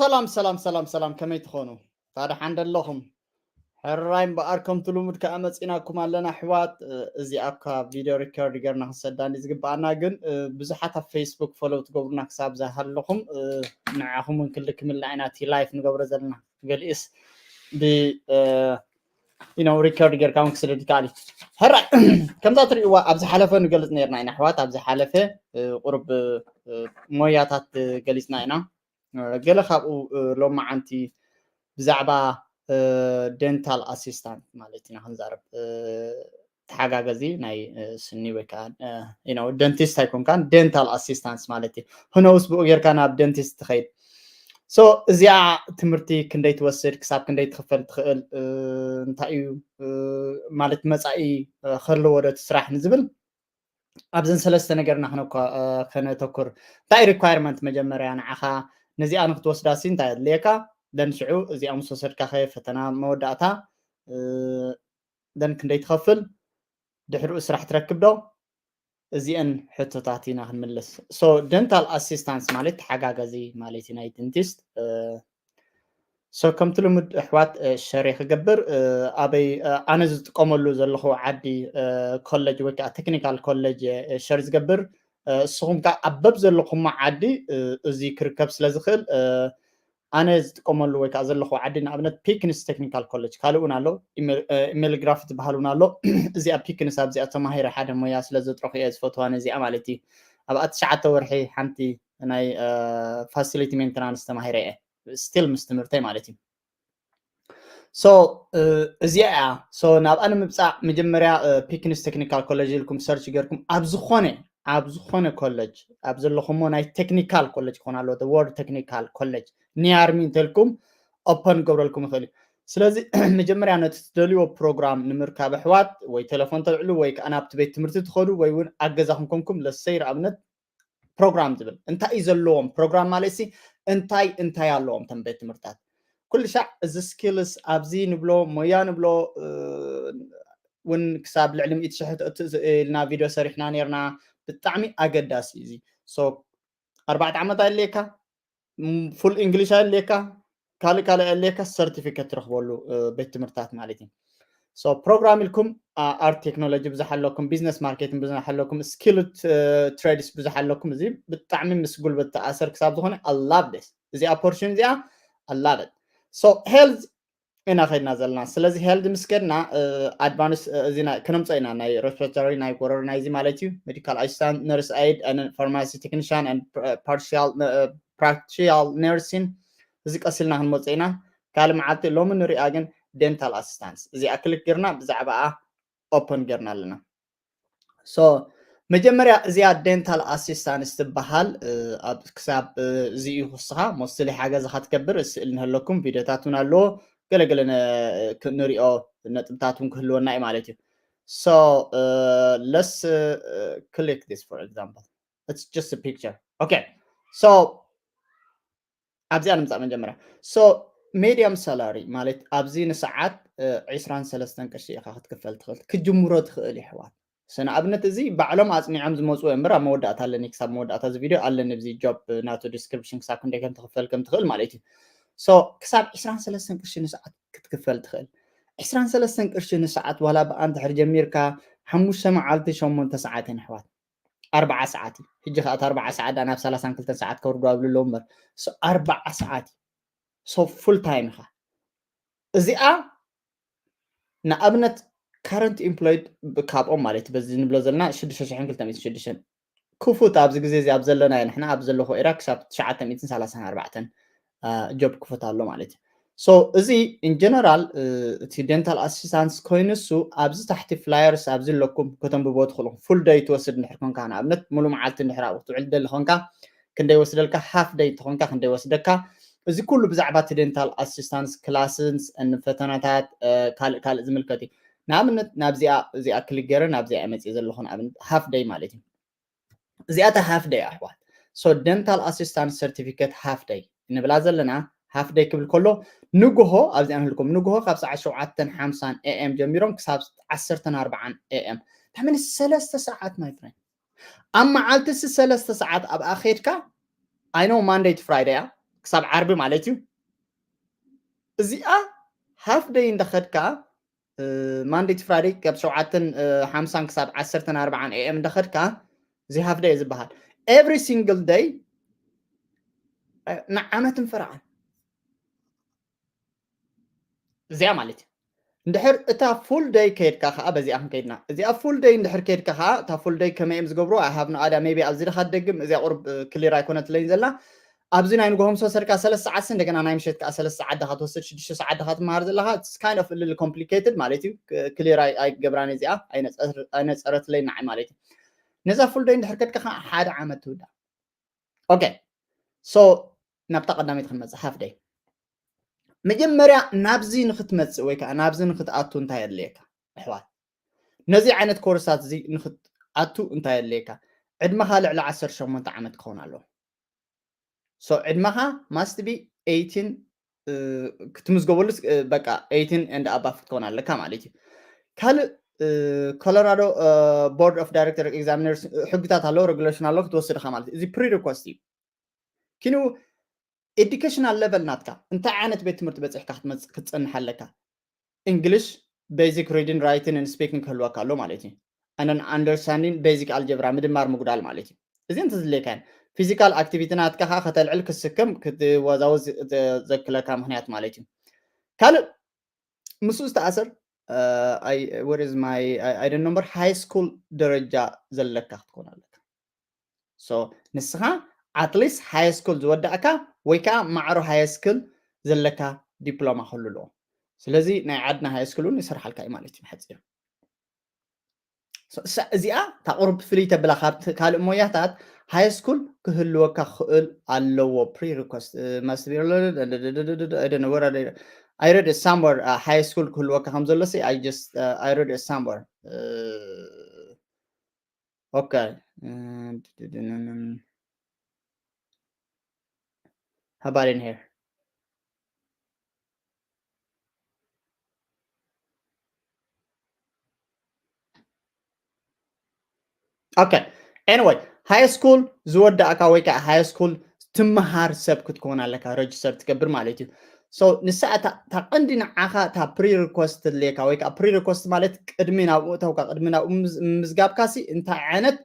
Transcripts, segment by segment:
ሰላም ሰላም ሰላም ሰላም፣ ከመይ ትኾኑ? ታዲያ ሓንደ ኣለኹም? ሕራይ እምበኣር ከምቲ ልሙድ ከኣ መጺናኩም ኣለና ኣሕዋት። እዚ ኣካ ቪድዮ ሪከርድ ጌርና ክንሰዳ እንዲ ዝግብኣና፣ ግን ብዙሓት ኣብ ፌስቡክ ፎሎው ትገብሩና ክሳብ ዝሃለኹም ንዓኹም እውን ክልክምልና ኢና። እቲ ላይፍ ንገብሮ ዘለና ገሊእስ ብ you know ሪከርድ ጌርካ እውን ክስደድ ይከኣል እዩ። ሕራይ ከምዛ ትርእይዋ ኣብ ዝሓለፈ ንገልጽ ነርና ኢና ኣሕዋት። ኣብ ዝሓለፈ ቁሩብ ሞያታት ገሊጽና ኢና። ገለ ካብኡ ሎማዓንቲ ብዛዕባ ደንታል ኣሲስታንት ማለት ኢና ክንዛረብ። ተሓጋገዚ ናይ ስኒ ወይ ከዓ ደንቲስት ኣይኮንካን፣ ደንታል ኣሲስታንስ ማለት እዩ። ህነውስ ብኡ ጌርካ ናብ ደንቲስት ትኸይድ። ሶ እዚኣ ትምህርቲ ክንደይ ትወስድ፣ ክሳብ ክንደይ ትኽፈል ትኽእል፣ እንታይ እዩ ማለት መፃኢ ከለዎ ዶ እቲ ስራሕ ንዝብል ኣብዘን ሰለስተ ነገርና ከነተኩር። እንታይ ሪኳየርመንት መጀመርያ ንዓኻ ነዚኣ ንክትወስዳ ሲ እንታይ ኣድልየካ? ደን ሽዑ እዚኣ ምስ ወሰድካ ከ ፈተና መወዳእታ ደን ክንደይ ትኸፍል? ድሕሪኡ ስራሕ ትረክብ ዶ? እዚአን ሕቶታት ኢና ክንምልስ። ሶ ደንታል ኣሲስታንስ ማለት ተሓጋጋዚ ማለት እዩ ናይ ደንቲስት። ሶ ከምቲ ልሙድ ኣሕዋት ሸር ክገብር ኣበይ ኣነ ዝጥቀመሉ ዘለኹ ዓዲ ኮሌጅ ወይ ከዓ ቴክኒካል ኮሌጅ ሸር ዝገብር። እስኹም ከዓ ኣብ በብ ዘለኹሞ ዓዲ እዚ ክርከብ ስለ ዝኽእል ኣነ ዝጥቀመሉ ወይ ከዓ ዘለኹ ዓዲ ንኣብነት ፒክንስ ቴክኒካል ኮሌጅ ካልእ እውን ኣሎ፣ ኢሜልግራፊ ዝበሃል እውን ኣሎ። እዚኣ ፒክንስ ኣብዚኣ ተማሂረ ሓደ ሞያ ስለ ዘጥረኹ እየ ዝፈትዋ ነዚኣ ማለት እዩ። ኣብኣ ትሽዓተ ወርሒ ሓንቲ ናይ ፋሲሊቲ ሜንተናንስ ተማሂረ እየ ስቲል ምስ ትምህርተይ ማለት እዩ። ሶ እዚኣ እያ። ሶ ናብኣ ንምብፃእ መጀመርያ ፒክንስ ቴክኒካል ኮሌጅ ኢልኩም ሰርች ገርኩም ኣብ ዝኾነ ኣብ ዝኾነ ኮሌጅ ኣብ ዘለኹሞ ናይ ቴክኒካል ኮሌጅ ክኾን ኣለዎ፣ ወርድ ቴክኒካል ኮሌጅ ኒያርሚ እንተልኩም ኦፐን ክገብረልኩም ይኽእል እዩ። ስለዚ መጀመርያ ነቲ ትደልይዎ ፕሮግራም ንምርካብ ኣሕዋት ወይ ቴሌፎን ተልዕሉ ወይ ከዓ ናብቲ ቤት ትምህርቲ ትኸዱ ወይ እውን ኣብ ገዛኹም ኮንኩም ለሰይ ንኣብነት ፕሮግራም ዝብል እንታይ እዩ ዘለዎም ፕሮግራም ማለት ሲ እንታይ እንታይ ኣለዎም ተን ቤት ትምህርታት ኩሉ ሻዕ እዚ ስኪልስ ኣብዚ ንብሎ ሞያ ንብሎ እውን ክሳብ ልዕሊ ሚእቲ ሽሕ ተእትእ ኢልና ቪድዮ ሰሪሕና ነርና። ብጣዕሚ ኣገዳሲ እዩ እዚ። ሶ ኣርባዕተ ዓመት ኣየድልየካ፣ ፉል እንግሊሽ ኣየድልየካ፣ ካልእ ካልእ ኣየድልየካ፣ ሰርቲፊኬት ትረኽበሉ ቤት ትምህርትታት ማለት እዩ። ሶ ፕሮግራም ኢልኩም ኣርት ቴክኖሎጂ ብዙሕ ኣለኩም፣ ቢዝነስ ማርኬቲንግ ብዙሕ ኣለኩም፣ ስኪልድ ትሬድስ ብዙሕ ኣለኩም። እዚ ብጣዕሚ ምስ ጉልበት ተኣሰር ክሳብ ዝኾነ ኣላቭ ስ እዚ ኣፖርቹን እዚኣ ኣላቭ ሶ ሄልዝ ኢና ከድና ዘለና። ስለዚ ሄልድ ምስ ከድና ኣድቫንስ እዚ ከነምፀ ኢና ናይ ሬስፒራቶሪ ናይ ጎረሮ ናይዚ ማለት እዩ ሜዲካል ኣሲስታንት ነርስ ኤድ ፋርማሲ ቴክኒሽያን ፓርሻል ነርሲን እዚ ቀሲልና ክንመፀ ኢና። ካልእ መዓልቲ ሎሚ ንሪኣ ግን ደንታል ኣሲስታንስ እዚኣ ክልክ ጌርና ብዛዕባኣ ኦፐን ጌርና ኣለና። ሶ መጀመርያ እዚኣ ደንታል ኣሲስታንስ ትበሃል። ክሳብ እዚ እዩ ክስኻ ሞስትሊ ሓገዝኻ ትገብር ስእል ንህለኩም ቪዲዮታት እውን ኣለዎ ገለገለ ንሪኦ ነጥብታት እውን ክህልወና እዩ ማለት እዩ። So let's click this for example. It's just a picture. Okay. So ኣብዚኣ ንምፃእ መጀመርያ ሶ ሜድያም ሳላሪ ማለት ኣብዚ ንሰዓት ዕስራን ሰለስተን ቅርሺ ኢኻ ክትክፈል ትኽእል ክጅምሮ ትኽእል ይሕዋት። ንኣብነት እዚ ባዕሎም ኣፅኒዖም ዝመፅዎ እምበር ኣብ መወዳእታ ኣለኒ ክሳብ መወዳእታ እዚ ቪድዮ ኣለኒ ኣብዚ ጆብ ናቱ ዲስክሪፕሽን ክሳብ ክንደይ ከም ትኽፈል ከም ትኽእል ማለት እዩ። ሶ ክሳብ ዕስራን ሰለስተን ቅርሺ ንሰዓት ክትክፈል ትኽእል። ዕስራን ሰለስተን ቅርሺ ንሰዓት ዋላ ብኣ እንድሕር ጀሚርካ ሓሙሽተ መዓልቲ ሸሞንተ ሰዓት እየን ኣሕዋት። ኣርባዓ ሰዓት እዩ። ሕጂ ከዓ እቲ ኣርባዓ ሰዓት ዳ ናብ ሰላሳን ክልተን ሰዓት ከውርዱ ኣብሉ ኣለዉ እምበር እሱ ኣርባዓ ሰዓት እዩ። ሶ ፉል ታይም ኢኻ። እዚኣ ንኣብነት ካረንት ኢምፕሎይድ ካብኦም ማለት በዚ ንብሎ ዘለና ሽዱሽተ ሽሕን ክልተ ሚእትን ሽዱሽተን ክፉት ኣብዚ ግዜ እዚ ኣብ ዘለና ንሕና ኣብ ዘለኹ ኤራ ክሳብ ትሽዓተ ሚእትን ሰላሳን ኣርባዕተን ጆብ ክፉት ኣሎ ማለት እዩ። ሶ እዚ ኢን ጀነራል እቲ ደንታል ኣሲስታንስ ኮይኑ እሱ ኣብዚ ታሕቲ ፍላየርስ ኣብዚ ኣለኩም ከተንብቦ ትኽእሉ። ፉል ደይ ትወስድ እንድሕር ኮንካ ንኣብነት ሙሉ መዓልቲ እንድሕር ኣብኡ ክትውዕል ትደሊ ኮንካ ክንደይ ወስደልካ፣ ሃፍ ደይ እንተኾንካ ክንደይ ወስደካ፣ እዚ ኩሉ ብዛዕባ እቲ ደንታል ኣሲስታንስ ክላስስ ፈተናታት ካልእ ካልእ ዝምልከት እዩ። ንኣብነት ናብዚኣ እዚኣ ክሊክ ገይረ ናብዚኣ መፅእ ዘለኹ ንኣብነት ሃፍ ደይ ማለት እዩ። እዚኣታ ሃፍ ደይ ኣሕዋት። ሶ ደንታል ኣሲስታንስ ሰርቲፊኬት ሃፍ ደይ ንብላ ዘለና። ሃፍ ደይ ክብል ከሎ ንግሆ ኣብዚኣ ንህልኩም ንግሆ ካብ ሰዓት ሸውዓተን ሓምሳን ኤኤም ጀሚሮም ክሳብ ዓሰርተን ኣርባዓን ኤኤም ታመኒ ሰለስተ ሰዓት ማይ ፍሬንድ። ኣብ መዓልቲ ሲ ሰለስተ ሰዓት ኣብኣ ከድካ ኣይ ኖ ማንደይ ቱ ፍራይደይ እያ። ክሳብ ዓርቢ ማለት እዩ። እዚኣ half day እንዳኸድካ ማንዴ ቱ ፍራይደይ ካብ ሸውዓተን ሓምሳን ክሳብ ዓሰርተን ኣርባዓን ኤ ኤም እንዳኸድካ፣ እዚ half day ዝበሃል every single day ንዓመትን ፈረቓን እዚኣ ማለት እዩ። እንድሕር እታ full day ከይድካ ከዓ፣ በዚኣ ክንከይድና፣ እዚኣ full day እንድሕር ከይድካ ከዓ፣ እታ full day ከመይ እዮም ዝገብሩ? I have no idea, maybe ኣብዚ ድኻ ትደግም፣ እዚኣ ቁርብ ክሊር ኣይኮነትለይን ዘላ። ኣብዚ ናይ ንግሆ ምስ ወሰድካ ሰለስተ ሰዓት፣ እንደገና ናይ ምሸት ከዓ ሰለስተ ሰዓት ድኻ ትወስድ፣ ሽዱሽተ ሰዓት ድኻ ትመሃር ዘለኻ፣ it's kind of a little complicated ማለት እዩ። ክሊር ኣይገብራን እዚኣ፣ ኣይነፀረትለይ ንዓይ ማለት እዩ። ነዛ full day እንድሕር ከድካ ከዓ ሓደ ዓመት ትውዳእ። ኦኬ፣ so ናብታ ቀዳመይቲ ክንመፅእ፣ half day። መጀመርያ ናብዚ ንክትመፅእ ወይ ከዓ ናብዚ ንክትኣቱ እንታይ የድልየካ? ኣሕዋት፣ ነዚ ዓይነት ኮርሳት እዚ ንክትኣቱ እንታይ የድልየካ? ዕድመኻ ልዕሊ ዓሰርተ ሸሞንተ ዓመት ክኸውን ኣለዎ። So ዕድመኻ must be eighteen፣ እ፣ ክትምዝገበሉ ስ-፣ እ፣ በቃ eighteen and above ክትከውን ኣለካ ማለት እዩ። ካልእ፣ እ፣ ኮሎራዶ፣ እ፣ Board of Director Examiners ሕግታት ኣለዎ፣ regulation ኣለዎ ክትወስድ ኢኻ ማለት እዩ። እዚ pre request እዩ። ኪኑ educational level ናትካ እንታይ ዓይነት ቤት ትምህርቲ በፂሕካ ክትመፅእ ክትፀንሕ ኣለካ? English basic reading, writing and speaking ክህልወካ ኣሎ ማለት እዩ። And an understanding basic algebra፣ ምድማር ምጉዳል ማለት እዩ። እዚ እንተዝድልየካ፣ physical activity ናትካ ከዓ ከተልዕል፣ ክትስክም፣ ክትወዛወዝ ዘክለካ ምክንያት ማለት እዩ። ካልእ ምስኡ ዝተኣሰር፣ uh, I, where is my, I, I don't remember፣ high school ደረጃ ዘለካ ክትኮን ኣለካ። So ንስኻ at least high school ዝወዳእካ ወይ ከዓ ማዕሮ high school ዘለካ ዲፕሎማ ክህሉ ኣለዎ። ስለዚ ናይ ዓድና high school እውን ይሰርሓልካ እዩ ማለት እዩ ብሓፂሩ። So እሳ-፣ እዚኣ እታ ቁሩብ ፍልይ ተብላ ካብቲ ካልእ ሞያታት፣ high school ክህልወካ ክኽእል ኣለዎ። Pre request፣ uh, must be፣ I don't know where I, I read it somewhere፣ uh, high school ክህልወካ ከም ዘሎ ሲ፣ I just, uh, I read it somewhere። Uh, okay. Uh, how about in here? Okay. Anyway, high school ዝወዳእካ ወይ ከዓ high school ትመሃር ሰብ ክትከውን ኣለካ፣ register ትገብር ማለት እዩ። So ንሳ እታ፣ እታ ቀንዲ ንዓኻ እታ pre request ትድልየካ ወይ ከዓ pre request ማለት ቅድሚ ናብ ምእታውካ፣ ቅድሚ ናብ ምዝ-፣ ምዝጋብካ ሲ እንታይ ዓይነት፣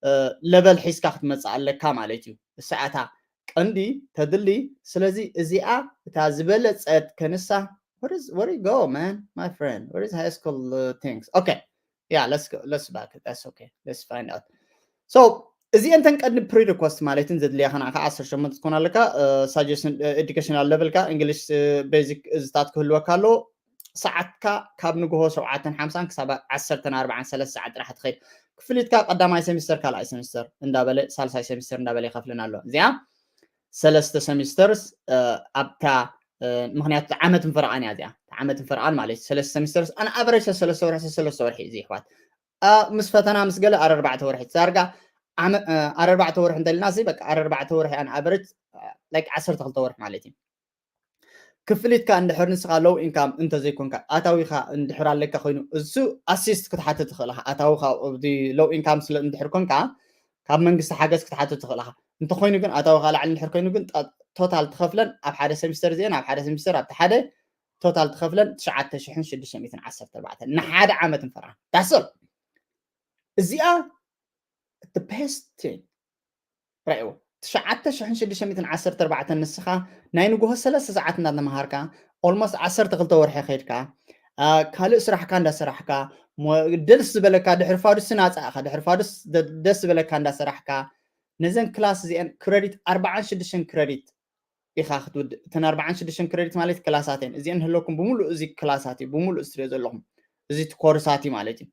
እ፣ level ሒዝካ ክትመፅእ ኣለካ ማለት እዩ። እሳ እታ ቀንዲ ተድሊ። ስለዚ እዚኣ እታ ዝበለፀት ከንሳ፣ where is, where you go, man? My friend, where is high school, uh, things? Okay. Yeah, let's go. Let's back. That's okay. Let's find out. So እዚአን እተን ቀንዲ pre request ማለት እዩ። ዘድልያኻ ንዓኻ ዓሰርተ ሸሞንተ ትኮን ኣለካ። Suggestion፣ educational level ካ English basic እዝታት ክህልወካ ኣለዎ። ሰዓትካ ካብ ንግሆ ሸውዓተን ሓምሳን ክሳብ ዓሰርተን ኣርባዓን ሰለስተ ሰዓት ጥራሕ ትኸይድ። ክፍሊትካ ቀዳማይ ሴሚስተር፣ ካልኣይ ሴሚስተር እንዳበለ፣ ሳልሳይ ሴሚስተር እንዳበለ ይኸፍልን ኣሎ። እዚኣ ሰለስተ ሴሚስተርስ፣ እ፣ ኣብታ፣ እ፣ ምኽንያቱ ዓመትን ፈረቓን እያ እዚኣ። ዓመትን ፈረቓን ማለት እዩ። ሰለስተ ሴሚስተርስ፣ ኣን ኣቨሬጅ ሰለስተ ወርሒ፣ ሰለስተ ወርሒ እዩ እዚ ይሕዋት። እ፣ ምስ ፈተና ምስ ገለ ኣረ ኣርባዕተ ወርሒ። ዳርጋ ዓመ-፣ እ፣ ኣረ ኣርባዕተ ወርሒ እንተልና እዚ በቃ ኣረ ኣርባዕተ ወርሒ ኣን ኣቨሬጅ፣ እ፣ ላይክ ዓሰርተ ክልተ ወርሒ ማለት እዩ። ክፍሊትካ እንድሕር ንስኻ ሎው ኢንካም እንተዘይኮንካ፣ ኣታዊኻ እንድሕር ኣለካ ኮይኑ፣ እሱ ኣሲስት ክትሓትት ትኽእል ኢኻ። ኣታዊኻ ኣብዚ ሎው ኢንካም ስለ እንድሕር ኮንካ፣ ካብ መንግስቲ ሓገዝ ክትሓትት ትኽእል ኢኻ። እንተኾይኑ ግን፣ ኣታዊኻ ላዕሊ እንድሕር ኮይኑ ግን፣ ጠ-፣ ቶታል ትኸፍለን ኣብ ሓደ ሴሚስተር እዚአን፣ ኣብ ሓደ ሴሚስተር ኣብቲ ሓደ ቶታል ትኸፍለን ትሽዓተ ሽሕን ሽዱሽተ ሚእትን ዓሰርተ ኣርባዕተን ንሓደ ዓመትን ፈረቓን። That's all። እዚኣ the best thing። ራእይዎ። ትሽዓተ ሽሕን ሽዱሽተ ሚእትን ዓሰርተ ኣርባዕተን ንስኻ ናይ ንግሆ ሰለስተ ሰዓት እንዳተምሃርካ፣ ኦልሞስት ዓሰርተ ክልተ ወርሒ ከይድካ፣ አ፣ ካልእ ስራሕካ እንዳሰራሕካ፣ ሞ-፣ ደስ ዝበለካ ድሕሪ ፋዱስ ናጻ ኢኻ። ድሕሪ ፋዱስ ደ-፣ ደስ ዝበለካ እንዳሰራሕካ፣ ነዘን ክላስ እዚአን ክረዲት ኣርባዓን ሽዱሽተን ክረዲት ኢኻ ክትውድእ። እተን ኣርባዓን ሽዱሽተን ክረዲት ማለት ክላሳት እየን። እዚአን ህለኩም ብምሉእ እዚ ክላሳት እዩ፣ ብምሉእ እስትሪዮ ዘለኹም። እዚ እቲ ኮርሳት እዩ ማለት እዩ።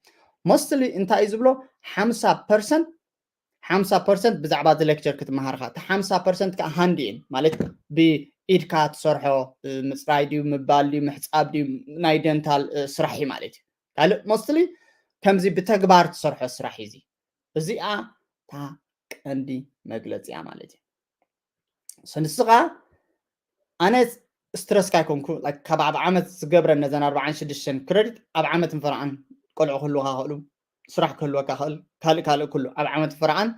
ሞስትሊ እንታይ እዩ ዝብሎ? ሓምሳ ፐርሰንት ሓምሳ ፐርሰንት ብዛዕባ እዚ ሌክቸር ክትመሃር ኢኻ። እቲ ሓምሳ ፐርሰንት ከኣ ሃንድ ኢን ማለት ብኢድካ ትሰርሖ፣ እ፣ ምጽራይ ድዩ፣ ምባል ድዩ፣ ምሕጻብ ድዩ፣ ናይ ደንታል፣ እ፣ ስራሕ እዩ ማለት እዩ። ካልእ ሞስትሊ ከምዚ ብተግባር ትሰርሖ ስራሕ እዩ እዚ። እዚኣ እታ ቀንዲ መግለጺ እያ ማለት እዩ። So ንስኻ ኣነ ስትረስ ካይኮንኩ፣ ላይክ፣ ካብ ኣብ ዓመት ዝገብረን ነዘን ኣርባዓን ሽዱሽተን ክረዲት ኣብ ዓመት ምፈርዓን ቆልዑ ክህልወካ ክእሉ፣ ስራሕ ክህልወካ ክእል፣ ካልእ ካልእ ኩሉ ኣብ ዓመት ፈርዓን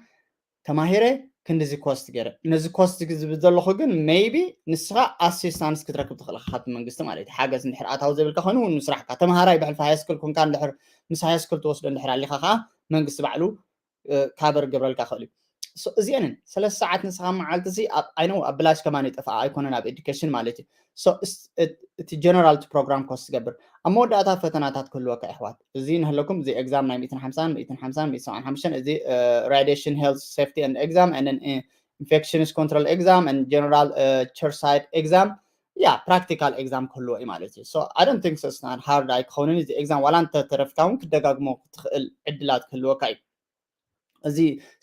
ተማሂረ ክንድዚ ኮስት ገይረ ነዚ ኮስት ዝብል ዘለኹ ግን maybe ንስኻ ኣሲስታንስ ክትረክብ ትኽእል ኢኻ ካብቲ መንግስቲ ማለት እዩ። ሓገዝ እንድሕር ኣታዊ ዘይብልካ ኮይኑ እውን ምስራሕካ ተምሃራይ ብሕልፊ ሃይ ስኩል ኮንካ እንድሕር ምስ ሃይ ስኩል ትወስዶ እንድሕር ኣሊኻ ከዓ መንግስቲ ባዕሉ ካቨር ገብረልካ ክእል እዩ። እዚአንን ሰለስተ ሰዓት ንስኻ መዓልቲ ሲ ኣይነው ኣብ ብላሽ ከማን ይጠፍኣ ኣይኮነን ኣብ ኤዱኬሽን ማለት እዩ። እቲ ጀነራል ፕሮግራም ኮስት ትገብር ኣብ መወዳእታ ፈተናታት ክህልወካ ይሕዋት። እዚ ንህለኩም እዚ ኤግዛም ናይ ሚእትን ሓምሳን ሚእትን ሓምሳን ሚእትን ሰብዓን ሓሙሽተን እዚ ራዲሽን ሄልት ሴፍቲ ኤንድ ኤግዛም ኤንድ ኢንፌክሽንስ ኮንትሮል ኤግዛም ኤንድ ጀነራል ቸርሳይድ ኤግዛም ያ ፕራክቲካል ኤግዛም ክህልዎ እዩ ማለት እዩ። So I don't think so it's not hard ኣይክኸውንን እዚ ኤግዛም ዋላ እንተተረፍካ እውን ክደጋግሞ ትኽእል ዕድላት ክህልወካ እዩ። እዚ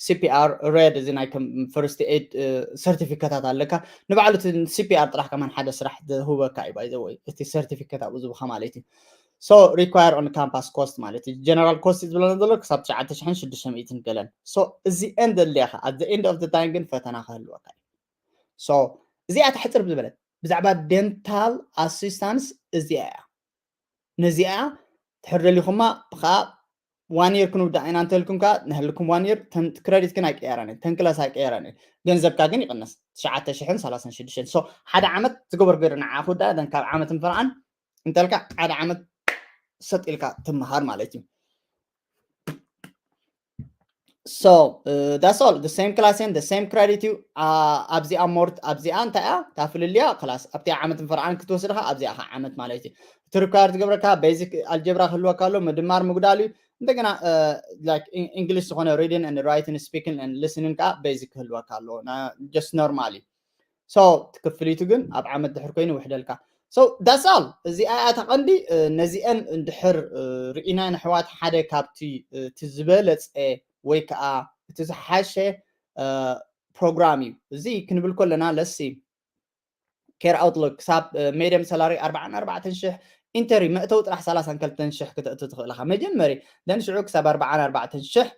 ሲፒኣር ሬድ እዚ ናይ ከም ፈርስት ኤድ ሰርቲፊከታት ኣለካ ንባዕሉ ሲፒኣር ጥራሕ ከማን ሓደ ስራሕ ዝህበካ እዩ ባይዘወይ እቲ ሰርቲፊከት ኣብኡ ዝብካ ማለት እዩ። So require on campus cost ማለት እዩ ጀነራል ኮስት ዝብለና ዘሎ ክሳብ ትሽዓተ ሽሕን ሽዱሽተ ሚእትን ገለን። So እዚአን ዘድልያካ at the end of the time ግን ፈተና ክህልወካ እዩ። So እዚኣ ትሕፅር ብዝበለት ብዛዕባ ዴንታል ኣሲስታንስ እዚኣ እያ። ነዚኣ ትሕር ደሊኹማ ብኻ ዋን የር ክንውዳእ ኢና እንተልኩም ከ ንህልኩም ዋን የር ክረዲት ግን ኣይቀየራን እየን ተንክለስ ኣይቀየራን እየን። ገንዘብካ ግን ይቕነስ ትሽዓተ ሽሕን ሰላሳን ሽዱሽተን። So ሓደ ዓመት ትገበር ገይሩ ንዓ ክውዳእ ደን ካብ ዓመት ንፈርዓን እንተልካ ሓደ ዓመት ሰጥ ኢልካ ትምሃር ማለት እዩ። So uh, that's all the same class and the same credit you uh, ኣብዚኣ ሞርት ኣብዚኣ እንታይ እያ ታፍልልያ ክላስ ኣብቲ ዓመት ንፈርዓን ክትወስድኻ ኣብዚኣ ኻ ዓመት ማለት እዩ። እቲ ሪኳየር ዝገብረካ ቤዚክ ኣልጀብራ ክህልወካ ኣሎ ምድማር ምጉዳል እዩ። እንደገና እንግሊሽ ዝኾነ reading and writing speaking and listening ከዓ ቤዚክ ክህልወካ ኣሎ just normally። So ክፍሊቱ ግን ኣብ ዓመት ድሕር ኮይኑ ውሕደልካ። So that's all እዚኣ እያ ተቐንዲ። ነዚአን እንድሕር ርኢና ንሕዋት ሓደ ካብቲ እቲ ዝበለፀ ወይ ከዓ እቲ ዝሓሸ ፕሮግራም እዩ። እዚ ክንብል ከለና ለሲ ኬር ኣውትሉክ ክሳብ ሜድየም ሰላሪ ኣርባዓን ኣርባዕተን ሽሕ ኢንተሪ መእተዊ ጥራሕ ሰላሳን ክልተን ሽሕ ክተእቱ ትኽእል ኢኻ መጀመሪ ደን ሽዑ ክሳብ ኣርባዓን ኣርባዕተን ሽሕ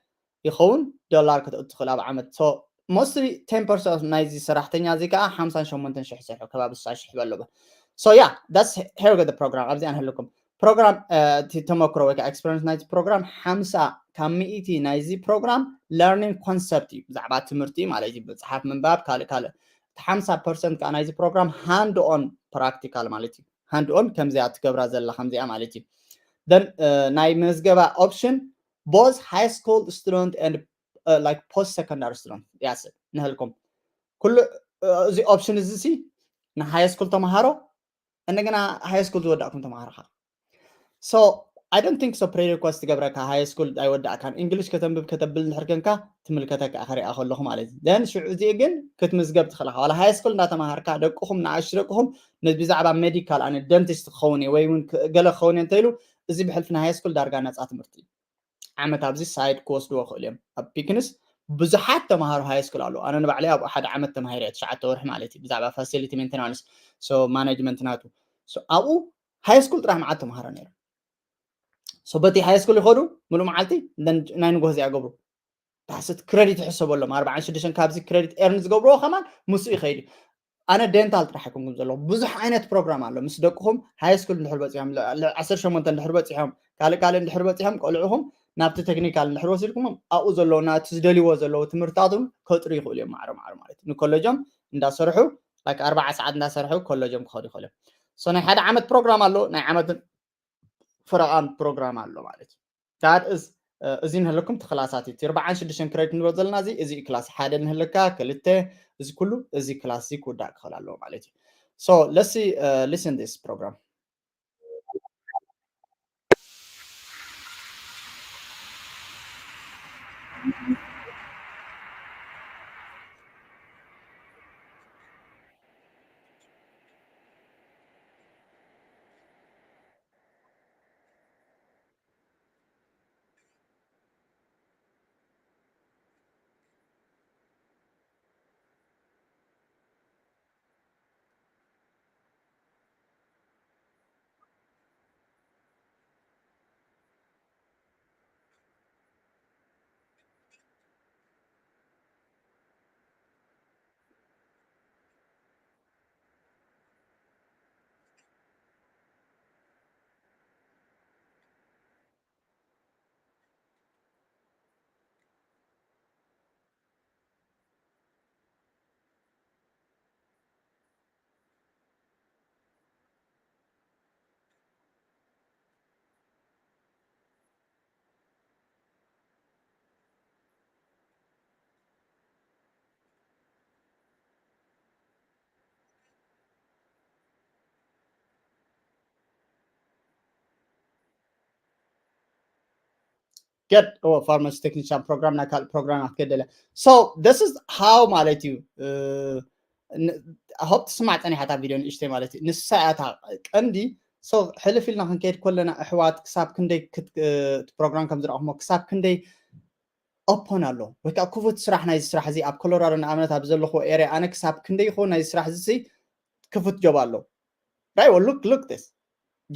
ይኸውን ዶላር ክተእቱ ትኽእል ኣብ ዓመት። So mostly ten percent ናይዚ ሰራሕተኛ እዚ ከዓ ሓምሳን ሸሞንተን ሽሕ ይሰርሑ ከባቢ ስሳ ሽሕ በለበ። So yeah that's here go the program ኣብዚኣ ንህልኩም ፕሮግራም እቲ ተመክሮ ወይ ከዓ ኤክስፐሪንስ ናይቲ ፕሮግራም ሓምሳ ካብ ሚእቲ ናይዚ ፕሮግራም ለርኒንግ ኮንሰፕት እዩ ብዛዕባ ትምህርቲ ማለት እዩ መፅሓፍ ምንባብ ካልእ ካልእ እቲ ሓምሳ ፐርሰንት ከዓ ናይዚ ፕሮግራም ሃንድ ኦን ፕራክቲካል ማለት እዩ። ሃንድ ኦን ከምዚኣ ትገብራ ዘላ ከምዚኣ ማለት እዩ። ን ናይ መዝገባ ኦፕሽን both high school student and like post secondary student ያስብ ንህልኩም ኩሉ እዚ ኦፕሽን እዚ ሲ ንሃይ ስኩል ተምሃሮ እንደገና ሃይ ስኩል ዝወዳእኩም ተምሃሮ ኻ So I don't think so pre request ትገብረካ ሃይ ስኩል ኣይወዳእካን እንግሊሽ ከተንብብ ከተብል እንድሕር ኮንካ ትምልከተካ ከሪኣ ከለኹ ማለት እዩ። ን ሽዑ እዚኡ ግን ክትምዝገብ ትኽእል ኢኻ ዋላ ሃይ ስኩል እንዳተምሃርካ ደቅኹም ንኣሽቱ ደቅኹም ብዛዕባ ሜዲካል ኣነ ደንቲስት ክኸውን እየ ወይ እውን ገለ ክኸውን እየ እንተኢሉ እዚ ብሕልፊ ናይ ሃይ ስኩል ዳርጋ ነፃ ትምህርቲ እዩ። ዓመት ኣብዚ ሳይድ ክወስድዎ ክእሉ እዮም ኣብ ፒክንስ ብዙሓት ተምሃሮ ሃይ ስኩል ኣለዉ ኣነ ንባዕለይ ኣብኡ ሓደ ዓመት ተማሂረ እየ ትሽዓተ ወርሒ ማለት እዩ ብዛዕባ ፋሲሊቲ ሜንቴናንስ ማናጅመንት ናቱ ኣብኡ ሃይ ስኩል ጥራሕ መዓት ተምሃሮ ነይሮም በቲ ሃይ ስኩል ይኸዱ ምሉእ መዓልቲ ናይ ንጎሆ እዚኣ ገብሩ ታሕስት ክረዲት ይሕሰበሎም ኣርባዓን ሽዱሽተን ካብዚ ክረዲት ኤርን ዝገብርዎ ከማን ምስኡ ይኸይድ እዩ ኣነ ዴንታል ጥራሕ ኣይኮንኩም ዘለኹ ብዙሕ ዓይነት ፕሮግራም ኣሎ ምስ ደቅኹም ሃይ ስኩል እንድሕር በፂሖም ዓሰርተ ሸሞንተ እንድሕር በፂሖም ካልእ ካልእ እንድሕር በፂሖም ቆልዕኹም ናብቲ ቴክኒካል እንድሕር ወሲድኩሞም ኣብኡ ዘለዉ ናቲ ዝደልይዎ ዘለዉ ትምህርትታት እውን ከጥሩ ይኽእሉ እዮም ማዕረ ማዕረ ማለት እዩ ንኮለጆም እንዳሰርሑ ላይክ ኣርባዓ ሰዓት እንዳሰርሑ ኮለጆም ክኸዱ ይኽእሉ እዮም ናይ ሓደ ዓመት ፕሮግራም ኣሎ ናይ ዓመትን ፈረቓን ፕሮግራም ኣሎ ማለት እዩ that is እዚ ንህለኩም እቲ ክላሳት እዩ ኣርባዓን ሽዱሽተን ክሬዲት ንብሎ ዘለና እዚ እዚ ክላስ ሓደ ንህለካ ክልተ እዚ ኩሉ እዚ ክላስ እዚ ክውዳእ ክኽእል ኣለዎ ማለት እዩ so let's see uh, listen this program Good. Oh, pharmacy technician program ናይ ካልእ ፕሮግራም ክትገደለ። So this is how ማለት እዩ። I hope ትስማዕ ጸኒሓታ ቪድዮ ንእሽተይ ማለት እዩ። ንሳ እያ እታ ቀንዲ። So ሕልፍ ኢልና ክንከይድ ከለና ኣሕዋት ክሳብ ክንደይ ፕሮግራም ከም ዝረኣኹሞ ክሳብ ክንደይ ኦፖን ኣሎ ወይ ከዓ ክፉት ስራሕ ናይዚ ስራሕ እዚ ኣብ ኮሎራዶ ንኣብነት ኣብ ዘለኹዎ ኤርያ ኣነ ክሳብ ክንደይ ይኸውን ናይዚ ስራሕ እዚ ክፉት ጆብ ኣሎ። Right? Well, look, look this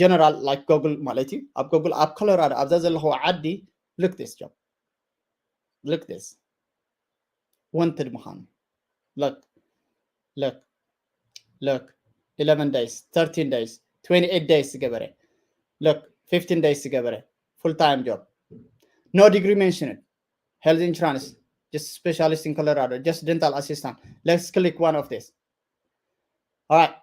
general like Google ማለት እዩ። ኣብ ጎግል ኣብ ኮሎራዶ ኣብዛ ዘለኹዎ ዓዲ look this job, look this wanted ምዃኑ look, look, look, eleven days, thirteen days, twenty-eight days ዝገበረ, look, fifteen days ዝገበረ, full time job, no degree mentioned, health insurance, just specialist in Colorado, just dental assistant. Let's click one of this. All right.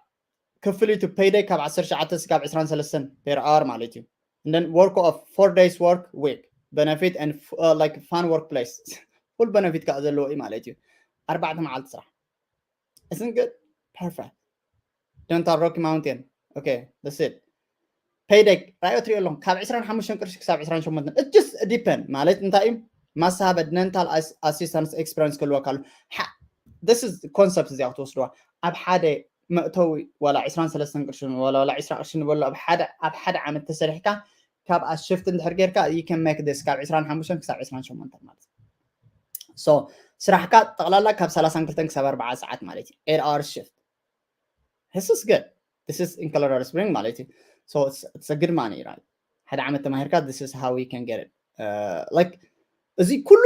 ክፍሊቱ payday ካብ ዓሰርተ ትሽዓተ እስካብ ዕስራን ሰለስተን per hour ማለት እዩ። And then work of four days work week, benefit and uh, like fun workplace. Full benefit ከዓ ዘለዎ እዩ ማለት እዩ። ኣርባዕተ መዓልቲ ስራሕ። Isn't good? Perfect. Dental Rocky Mountain. Okay, that's it. Payday ራዮ ትሪኦ ኣለኹም ካብ ዕስራን ሓሙሽተን ቅርሺ ክሳብ ዕስራን ሸሞንተን። It just depend ማለት እንታይ እዩ? Must have a dental assistance experience ክህልወካ ኣሎ። This is concept እዚኣ ክትወስድዋ ኣብ ሓደ መእተዊ ዋላ ዕስራን ሰለስተን ቅርሺ ዋላ ዋላ ዕስራ ቅርሺ ንበሎ ኣብ ሓደ ኣብ ሓደ ዓመት ተሰሪሕካ ካብ ኣሽፍት እንድሕር ጌርካ you can make this ካብ ዕስራን ሓሙሽተን ክሳብ ዕስራን ሸሞንተን ማለት እዩ። So ስራሕካ ጠቕላላ ካብ ሰላሳን ክልተን ክሳብ ኣርባዓ ሰዓት ማለት እዩ። Eight hour shift. This is good. This is in Colorado Spring ማለት እዩ። So it's, it's a good money, right? ሓደ ዓመት ተማሂርካ this is how we can get it. Uh, like እዚ ኩሉ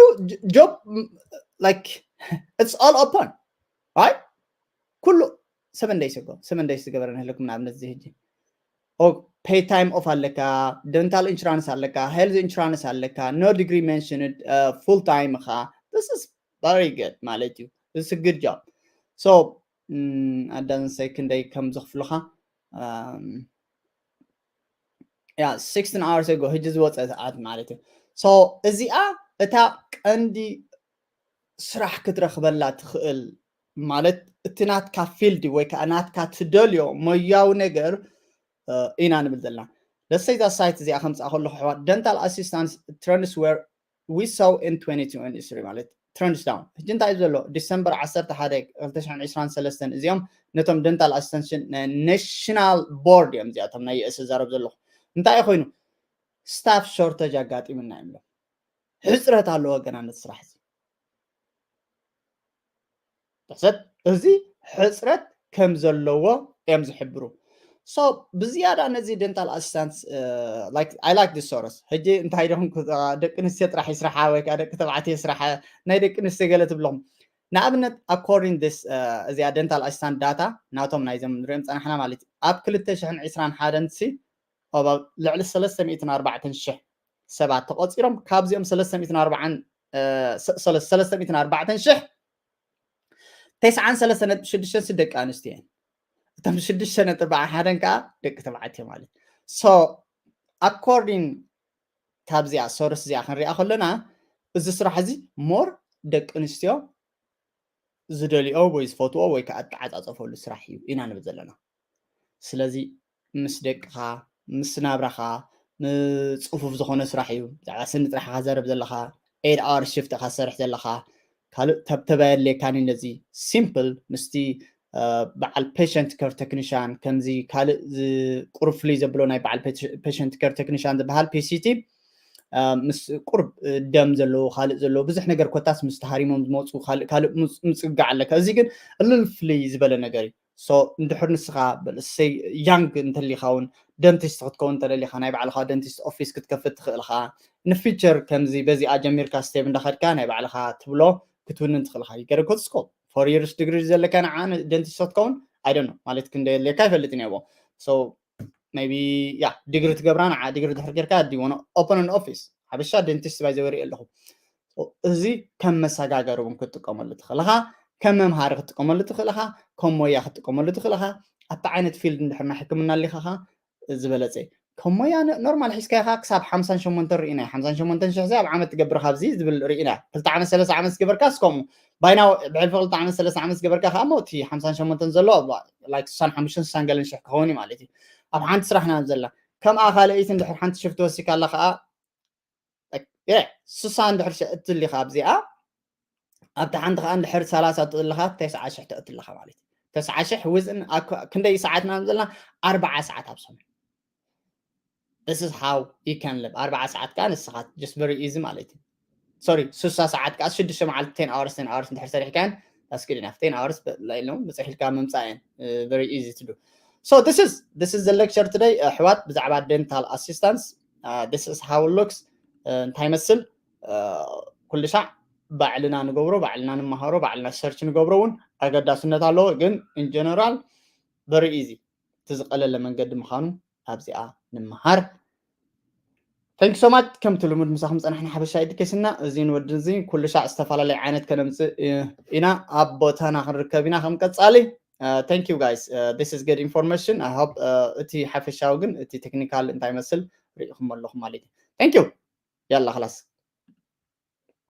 job like it's all open, right? ኩሉ seven days ago seven days ዝገበረ ንህልኩም ንኣብነት እዚ ሕጂ pay time off ኣለካ፣ dental insurance ኣለካ፣ health insurance ኣለካ፣ no degree mentioned, full time ኢኻ። This is very good ማለት እዩ። This is a good job. So ኣዳንሰይ ክንደይ ከም ዘኽፍሉኻ ያ sixteen hours ago ሕጂ ዝወፀ ሰዓት ማለት እዩ። So እዚኣ እታ ቀንዲ ስራሕ ክትረኽበላ ትኽእል ማለት እቲ ናትካ field ወይ ከዓ ናትካ ትደልዮ ሞያዊ ነገር ኢና ንብል ዘለና። Let's say እዛ site እዚኣ ከምፅኣ ከለኹ ኣሕዋት dental assistance trends were we saw in twenty twenty-three ማለት trends down። ሕጂ እንታይ እዩ ዘሎ? ዲሰምበር ዓሰርተ ሓደ ክልተ ሽሕን ዕስራን ሰለስተን እዚኦም ነቶም dental assistance national board እዮም እዚኣቶም ናይ US ዝዛረብ ዘለኹ። እንታይ እዩ ኮይኑ? Staff shortage ኣጋጢምና እዮም። ሕፅረት ኣለዎ ገና ነቲ ስራሕ እዚ። ሕፅረት እዚ ሕፅረት ከም ዘለዎ እዮም ዝሕብሩ። So ብዝያዳ ነዚ dental assistance I like this source። ሕጂ እንታይ ደኹም ደቂ ኣንስትዮ ጥራሕ ይስራሓ ወይ ከዓ ደቂ ተባዕትዮ ይስራሓ ናይ ደቂ ኣንስትዮ ገለ ትብለኹም። ንኣብነት according this እዚኣ dental assistant data ናቶም ናይዞም ንሪኦም ፀናሕና ማለት እዩ ኣብ ክልተ ሽሕን ዕስራን ሓደን ሲ ልዕሊ ሰለስተ ሚእትን ኣርባዕተን ሽሕ ሰባት ተቆፂሮም ካብዚኦም ሰለስተ ሚእትን ኣርባዕተን ሽሕ ተስዓን ሰለስተ ነጥቢ ሽዱሽተ ደቂ ኣንስትዮ እየን። እቶም ሽዱሽተ ነጥቢ ሓደን ከዓ ደቂ ተባዕትዮ ማለት። So according ካብዚኣ source እዚኣ ክንሪኣ ከለና እዚ ስራሕ እዚ more ደቂ ኣንስትዮ ዝደልዮ ወይ ዝፈትዎ ወይ ከዓ ኣተዓፃፀፈሉ ስራሕ እዩ ኢና ንብል ዘለና። ስለዚ ምስ ደቅኻ ምስ ናብራኻ ምፅፉፍ ዝኾነ ስራሕ እዩ። ብዛዕባ ስኒ ጥራሕ ኢኻ ዘረብ ዘለኻ eight hour shift ኢኻ ትሰርሕ ዘለኻ ካልእ ተብተባይ ኣድልየካኒ ነዚ simple ምስቲ በዓል patient care technician ከምዚ ካልእ ቁሩብ ፍልይ ዘብሎ ናይ በዓል patient care technician ዝበሃል PCT ምስ ቁሩብ ደም ዘለዎ ካልእ ዘለዎ ብዙሕ ነገር ኮታስ ምስ ተሃሪሞም ዝመፁ ካልእ ካልእ ምፅግጋዕ ኣለካ። እዚ ግን እልል ፍልይ ዝበለ ነገር እዩ። So እንድሕር ንስኻ በልሰይ young እንተሊኻ እውን dentist ክትከውን እንተደሊኻ ናይ ባዕልኻ dentist office ክትከፍት ትኽእል ኢኻ። ንፊቸር ከምዚ በዚኣ ጀሚርካ step እንዳኸድካ ናይ ባዕልኻ ትብሎ ክትውንን ትኽእል ኢኻ። You gotta go to school four years degree ዘለካ ንዓ dentist ክትከውን I don't know ማለት ክንደይ የድልየካ ኣይፈልጥን እየ። So maybe yeah degree ትገብራ ንዓ degree ድሕር ጌርካ do you wanna open an office ሓበሻ dentist by the way ኣለኹ። እዚ ከም መሰጋገሪ እውን ክትጥቀመሉ ትኽእል ኢኻ፣ ከም መምሃሪ ክትጥቀመሉ ትኽእል ኢኻ፣ ከም ሞያ ክትጥቀመሉ ትኽእል ኢኻ። ኣብቲ ዓይነት field እንድሕር ናይ ሕክምና ኣሊኻ ዝበለፀ እዩ። ከም ሞያ ኖርማል ሒዝካ ኢኻ ክሳብ ሓምሳን ሸሞንተን ርኢና ሓምሳን ሸሞንተን ሽሕ ኣብ ዓመት ትገብር ካብዚ ዝብል ርኢና ክልተ ዓመት ሰለስተ ዓመት ዝገበርካስ ከምኡ ባይናው ብሕልፊ ክልተ ዓመት ሰለስተ ዓመት ዝገበርካ ከዓ ሞ እቲ ሓምሳን ሸሞንተን ዘሎ like ስሳን ሓሙሽተን ስሳን ገለን ሽሕ ክኸውን እዩ ማለት እዩ። ኣብ ሓንቲ ስራሕ ኢና ዘላ ከምኣ ካልኣይቲ እንድሕር ሓንቲ ሽፍቲ ወሲካ ኣላ ከዓ okay ስሳ እንድሕር ሸ- እትልኻ ኣብዚኣ ኣብቲ ሓንቲ ከዓ እንድሕር ሰላሳ እትልኻ ተስዓ ሽሕ ተእትልኻ ማለት እዩ። ተስዓ ሽሕ ውዝን ክንደይ ሰዓት ኢና ዘለና? ኣርባዓ ሰዓት ኣብ ሰሙን። This is how you can live ኣርባዓ ሰዓት ከዓ ንስኻ just very easy ማለት እዩ። Sorry ስሳ ሰዓት ከዓ ሽዱሽተ መዓልቲ ten hours ten hours እንድሕር ሰሪሕካን that's good enough ten hours ኢሎም ብፅሒልካ ምምፃእ እየን very easy to do. So this is this is the lecture today ኣሕዋት ብዛዕባ dental assistance. This is how it looks. እንታይ ይመስል? ኩሉ ሻዕ ባዕልና ንገብሮ ባዕልና ንመሃሮ ባዕልና search ንገብሮ እውን ኣገዳስነት ኣለዎ። ግን in general very easy እቲ ዝቀለለ መንገዲ ምዃኑ ኣብዚኣ ንምሃር። Thank you so much። ከምቲ ልሙድ ምሳኹም ፀናሕና ሓበሻ education እና እዚ ንወዲ እዚ ኩሉ ሻዕ ዝተፈላለዩ ዓይነት ከነምፅእ ኢና ኣብ ቦታና ክንርከብ ኢና ከም ቀፃሊ። Thank you guys. This is good information. I hope እቲ ሓፈሻዊ ግን እቲ technical እንታይ ይመስል ርኢኹም ኣለኹም ማለት እዩ። Thank you. ያላ خلاص